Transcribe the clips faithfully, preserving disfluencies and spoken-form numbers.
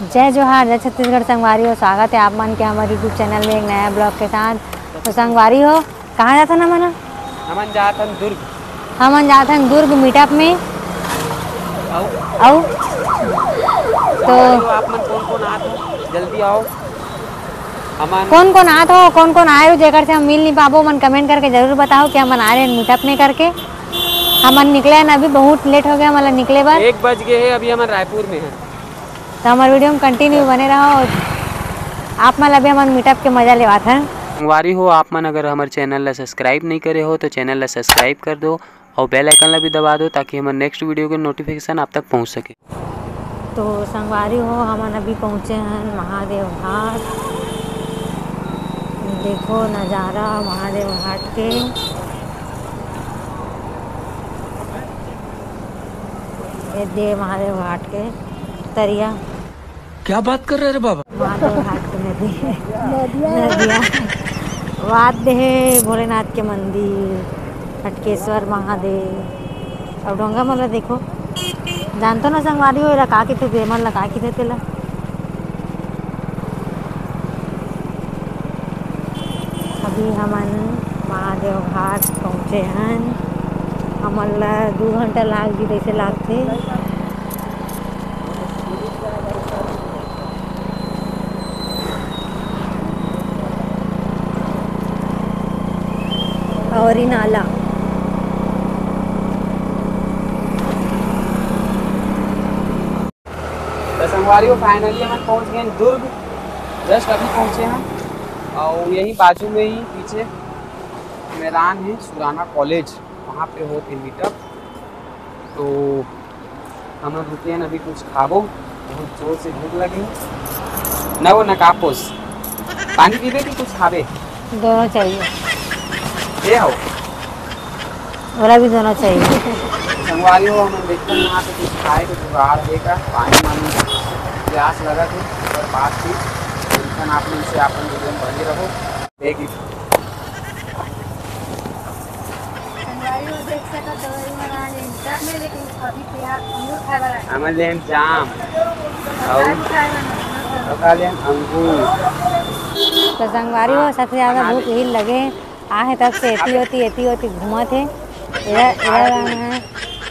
जय जोहार, जय छत्तीसगढ़ संगवारी हो, स्वागत है आप मन के हमारे YouTube चैनल में एक नया ब्लॉग के साथ। तो संगवारी हो, कहाँ जाथन हमन ह? हमन जाथन दुर्ग। हमन जाथन दुर्ग मीटअप में। अउ? अउ? तो आप मन कोन कोन आत हो, जल्दी आओ। हमन कोन कोन आत हो, कोन कोन आए हो, जेकर से हम मिल नहीं पाबो, मन कमेंट करके जरूर बताओ कि हमन आ रहे हैं मीटअप में करके। हमन निकले हैं अभी, बहुत लेट हो गया हमन ला निकले बर। एक बज गए है, अभी हमन रायपुर में हैं। तो हमारे वीडियो में कंटिन्यू बने रहो। आप मन अभी हमन मीटअप के मजा लेवात हैं। संगवारी हो, आप मन अगर हमर चैनल ला सब्सक्राइब नहीं करे हो तो चैनल ला सब्सक्राइब कर दो और बेल आइकन ला भी दबा दो, ताकि हमर नेक्स्ट वीडियो के नोटिफिकेशन आप तक पहुंच सके। तो संगवारी हो, हमन अभी पहुंचे हैं महादेव घाट। देखो नजारा महादेव घाट के, ये दे महादेव घाट के तरिया। क्या बात कर रहे रे बाबा? महादेव घाट के नदी। नदिया। नदिया। वाद हे भोलेनाथ के मंदिर, हटकेश्वर महादेव। अब डोंगा मन ला देखो, जानतो ना संगवारी हो, एला का कहिथे, दे मन ला का कहिथे तेला। अभी हमन महादेव घाट पहुँचे हन। हमन ला दू घंटा लाग जी, जैसे लागथे। और ई नाला। तो संगवारी हो, finally हमन पहुंच गए हैं दुर्ग। Just अभी पहुंचे हैं और यही बाजू में ही पीछे मैदान है सुराना कॉलेज, वहाँ पे होत हे मीटअप। तो हमन रुके हैं, अभी कुछ खाबो, बहुत जोर से भूख लगे। ना वो ना कापोस, पानी पीबे कि कुछ खाबे? दोनों चाहिए। ये हो। ओला भी दोनों चाहिए। संगवारी हो, हमन देखथन यहाँ पे कुछ खाए के जुगाड़ हे का, पानी वानी प्यास लगत हे, पर बात थी। देखथन आप मन से, आप मन वीडियो में बने रहो। एक ही। संगवारी हो, देख सकत हो, ये मना लेन सब में, लेकिन अभी प्याज अमरूद खाए वाला है। हमन लेन जाम। और अमरूद खाए वाला है। और का लेन अंगूर। तो संगवारी हो, सबसे ज्यादा भूख यही लगे। आहे तब से एती ओती, एती ओती घूमत हे। इधर, इधर आना है।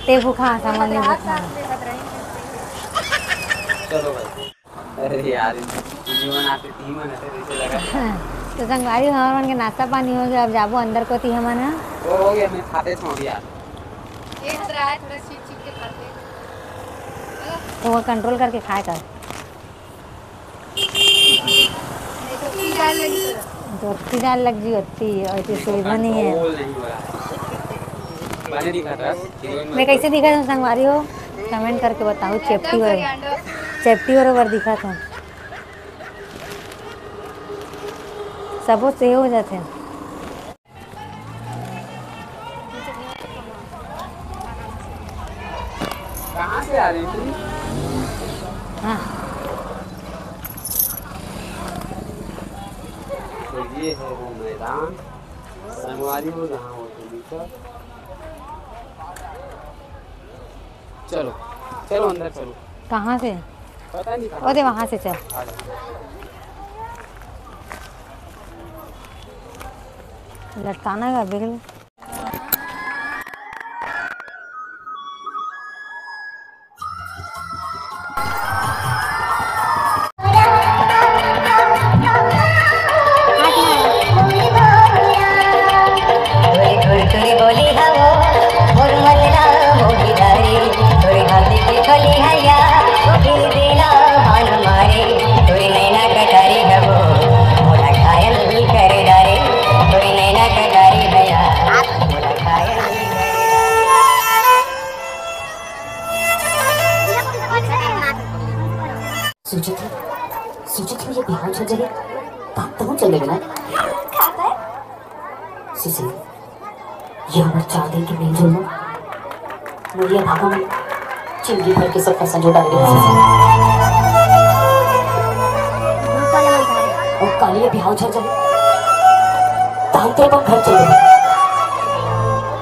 ते भूखा, सामान नहीं भूखा। चलो भाई। अरे यार, इन तीनों मन आते, तीन मन आते, कैसे लगा? तो संगवारी, हमार मन के नाश्ता पानी हो गया, अब जाबो अंदर कोती हमन ह। वो हो गया, मैं खाते छोड़ यार। ये हद रहा है, थोड़ा छीट छीट के खाते हैं। तो वो कंट्रोल करके खाए कर। तो अत्ती डाल लग जी, अत्ती, और तो सुविधा नहीं है। कंट्रोल नहीं हो रहा है। बने दिखा था। मैं कैसे दिखा था संगवारी हो? कमेंट करके बताओ, चेपटी बरोबर, चेपटी बरोबर दिखा था। सबो से हो जाते हैं। कहाँ से आ रही थी? हाँ। तो ये है वो मैदान, संगवारी हो, जहाँ वो थे मीटअप। चलो, चलो अंदर चलो। कहाँ से? पता नहीं कहाँ ओ दे, से। वहाँ से चल। आ जाओ। लटकाना है बिल्कुल। सोचत हँव, सोचत हँव ये बिहाव झन जगह बात तहूँ चले ना। सुशील, ये हमर चार दिन के मिलजुल म मोर ये भागा म जिंदगी भर के सपना संजो डारे हे सुशील। अउ काली ये बिहाव झन जगह तहन तो अपन घर चले।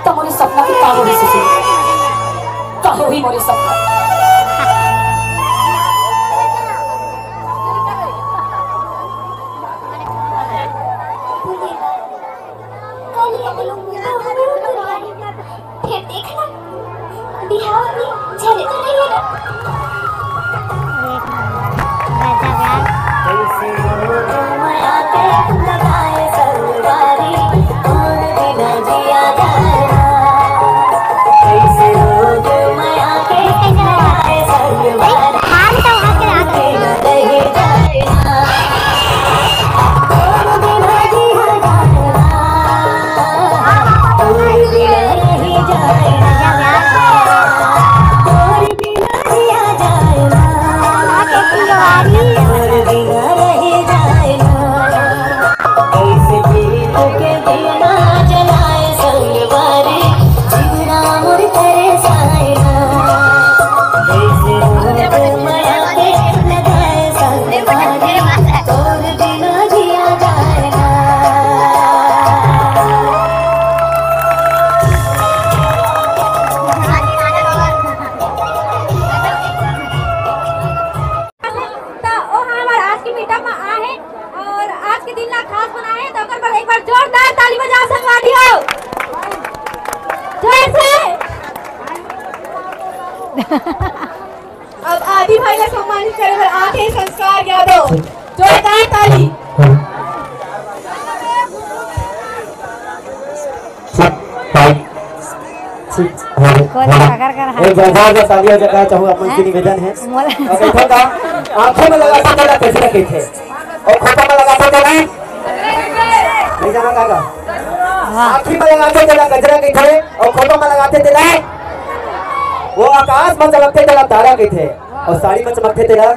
त मोर ये सपना के का होही सुशील? का होही मोर ये सपना? गजब यार। त ओ हमर आज के मीटअप में आए हैं और आज के दिन ला खास बनाए हैं, तो ओकर बर एक बार जोरदार ताली बजाओ संगवारी हो, जोर से। अब आदि भाई ला सम्मानित करे बर आथे संस्कार यादव, जोरदार ताली। ठीक, ठीक। कोई पकड़ कर हाथ एक बार जोरदार ताली हो जाए, चाहूँ आप मन से निवेदन है। मोला अब देखो का, आँखों में लगाथे तेला गजरा कहिथे, अउ खोपा में लगाथे तेला, नहीं जाना का का? वाह। आँखी में लगाथे तेला गजरा कहिथे, अउ खोपा में लगाथे तेला, वो आकाश में चमकथे तेला तारा कहिथे, अउ साड़ी में चमकथे तेला,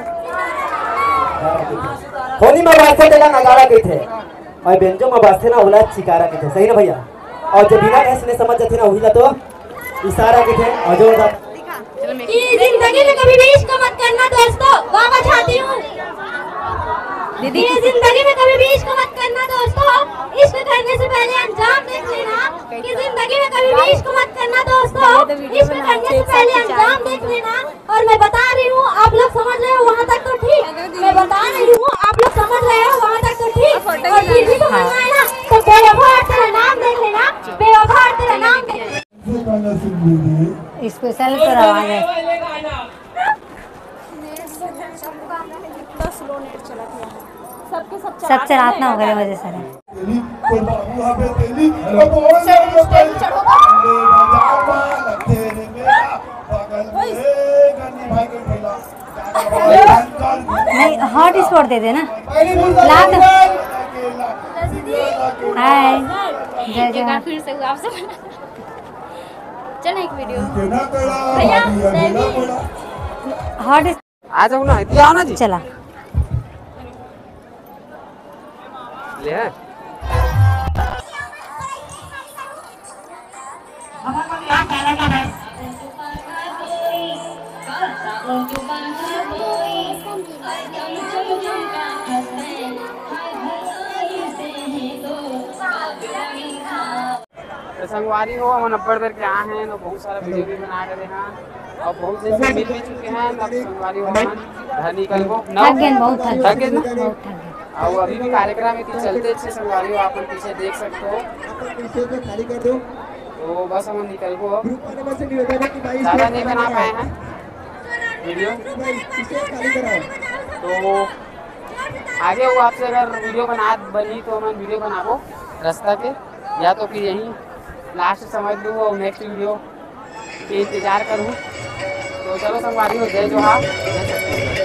होली में बाजथे तेला नगाड़ा कहिथे। अउ बेंजो म बाजथे ना, ओला चिकारा कहिथे, सही ना भैया? अउ जो बिना कहे सुने समझ जाथे ना, ओही ला तो इशारा कहिथे। अउ जोरदार। कि जिंदगी में कभी भी इश्क मत करना दोस्तों, वाह, वाह चाहती हूँ। दीदी। कि जिंदगी में कभी भी इश्क मत करना दोस्तों, इश्क करने से पहले अंजाम देख लेना। कि जिंदगी में कभी भी इश्क मत करना दोस्तों, इश्क करने से पहले अंजाम देख लेना। और मैं बता रही हूँ, आप लोग समझ रहे हो वहाँ तक तो ठीक, मैं बता रही हूँ, आप लोग समझ रहे हो वहाँ तक तो ठीक, और फिर भी समझ में आए ना तो बेवफा और तेरा नाम देख लेना, बेवफा और तेरा नाम देख लेना। स्पेशल तो आवाज है। सब चलात ना हो गए वजह से। तेली, तोर बाबू हबे तेली, अब ओन लोग के तेली। ले बाजार मा लगथे रे मेला, बगल में गन्नी भाई के ठेला। नहीं, हॉट स्पॉट दे देना। पहली भूल ला तो। हाय, जय एक बार जोहार। फिर से हुआ आपसे। चल एक वीडियो। भैया, हॉट आ जाओ ना, इधर आओ ना जी। चला। ले है। तो संगवारी हो, हमन अब्बड़ बेर के आए हैं, तो बहुत सारा वीडियो भी बना रहे हैं और बहुत जैसे मिल भी चुके हैं। तब संगवारी हो, हमन घर निकलबो। थक गए, बहुत थक थक गए ना? गए। बहुत थक गए। और अभी भी कार्यक्रम है कि चलते अच्छे संगवारी हो, आप मन पीछे देख सकते हो। अपन पीछे से खाली कर दो। तो बस हमन निकलबो अब। ग्रुप वाले बस से निवेदन है कि भाई ज़्यादा नहीं बना पाए हैं वीडियो। भाई, इसे खाली कराओ। तो आगे वो आपसे अगर वीडियो बना बनी तो हमन वीडियो बनाबो रास्ता के, या तो फिर यहीं लास्ट समझ लूँ और नेक्स्ट वीडियो के इंतजार करूँ। तो चलो संगवारी हो, जय जोहार, जय छत्तीसगढ़।